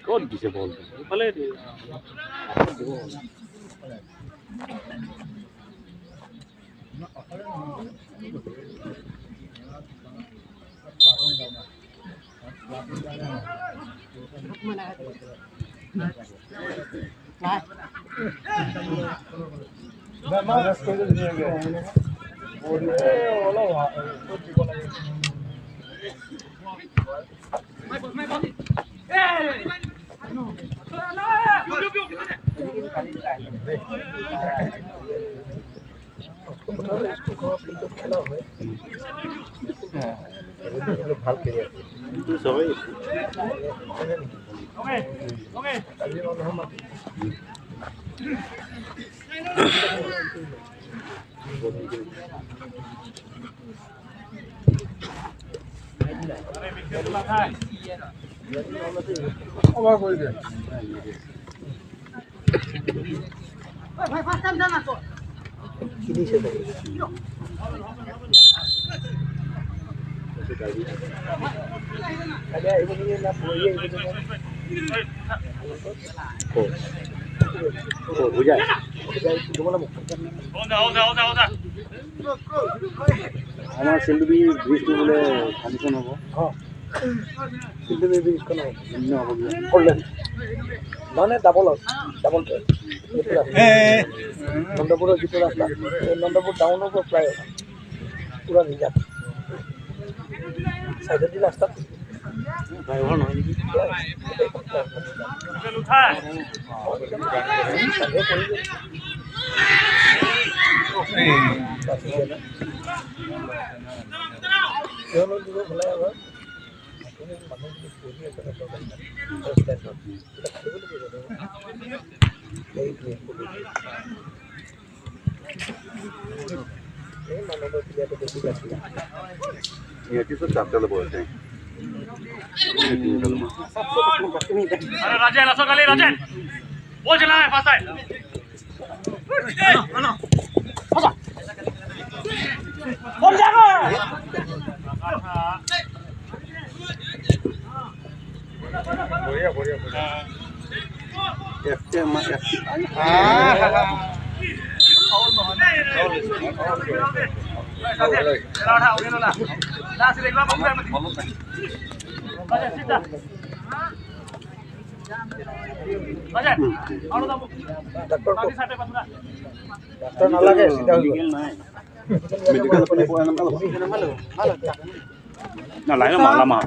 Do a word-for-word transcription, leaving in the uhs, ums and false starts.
ক'ত দিছে বলটো? এইফালে দিয়ে। আমাৰ চিলডুবি ব্ৰিজটো বোলে ফাংচন হ'ব। অ। চিলডুবি ব্ৰিজখন হ'ব। ধন্য হ'ব বোলে। Four lane. মানে ডাবল, ডাবল ট্ৰেক। এইটো ৰাস্তা। এ। নন্দপুৰৰ যিটো ৰাস্তা, এই নন্দপুৰ টাউনৰ পৰা প্ৰায় পুৰা ৰিজাৰ্ভ। চাইডেদি ৰাস্তাত। ড্ৰাইভাৰ নহয় নেকি? Ini itu tetap kalau boleh. Ada Rajen, langsung kali Rajen. Bol jela, pas time. Bol jaga. বঢ়িয়া, বঢ়িয়া, বঢ়িয়া। F T M, F T M. আহ। ডাক্তৰ নালাগে, চিধা হৈ গ'ল। মেডিকেল আপুনি পোৱা নাই। না, লাইন মালা মাহ।